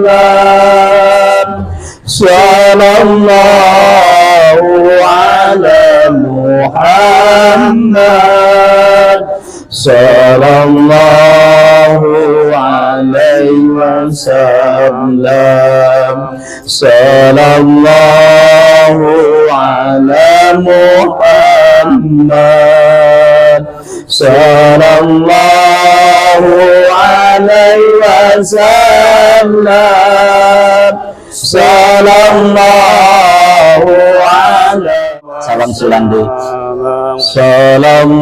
H: Sallallahu ala Muhammad. Sallallahu alaihi wasallam. Sallallahu ala Muhammad. Sallallahu alaihi wasallam. Sallallahu alaihi. Salam sulandu. Sallallahu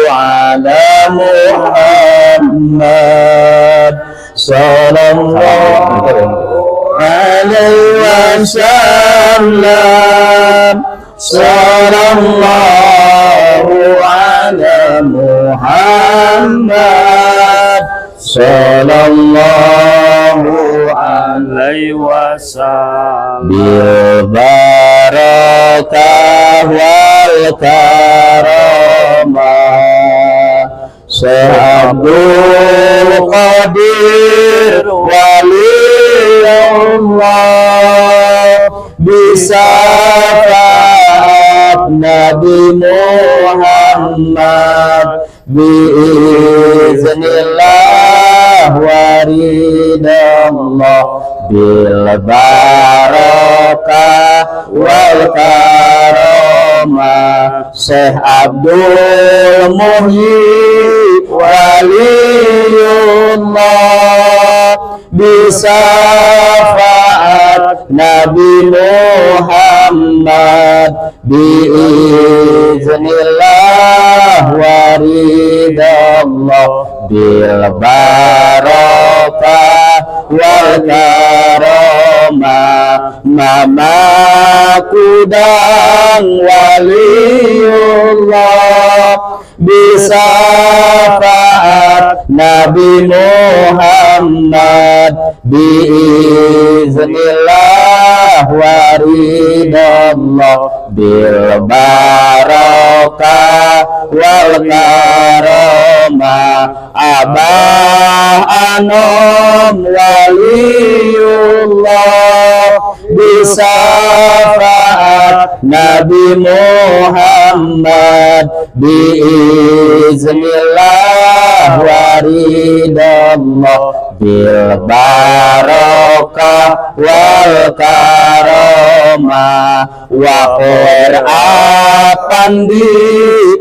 H: ala Muhammad. Sallallahu alaihi wasallam. Sallallahu ala Muhammad. Sallallahu alaihi wasallam. Bil barakah wal karamah, Syekh Abdul Qadir Waliullah, bisa Nabi Muhammad biiznillah waridallah bil barakah wal karomah. Syekh Abdul Muhyi Waliullah bisafaat Nabi Muhammad biiznillah waridallah bil barakah wal karomah. Mama Kudang Waliullah bisafaat Nabi Muhammad biiznillah waridallah bil barakah wal karomah. Abah Anom Waliullah bisafaat Nabi Muhammad biiznillah waridallah bil barakah wal karomah. Wa Apandi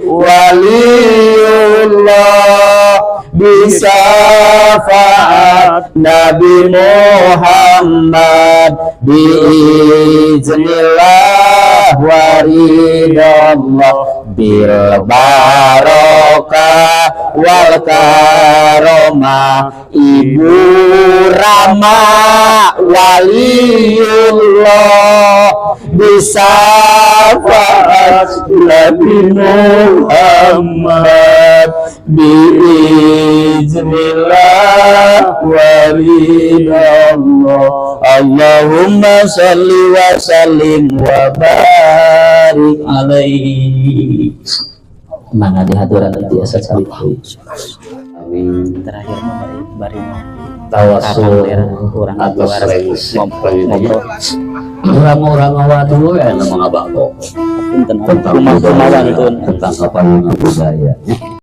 H: Waliullah bisafaat Nabi Muhammad biiznillah waridallah bil barokah wal karomah. Ibu Rama Waliullah bisafaat Nabi Muhammad biiznillah waridallah. Allahumma salli wa sallim wa barik alaihi. Mangga dihaturan tiasa calik.
A: Amin.
H: Terakhir mah bari bari mah
A: Tawasul
H: urang
A: atau rengsek.
H: Ngobrol.
A: Orang-orang ngawadul ya nama ngabako
H: Punten
A: tentang
H: kumaha
A: budaya,
H: wantun
A: tentang apa budaya.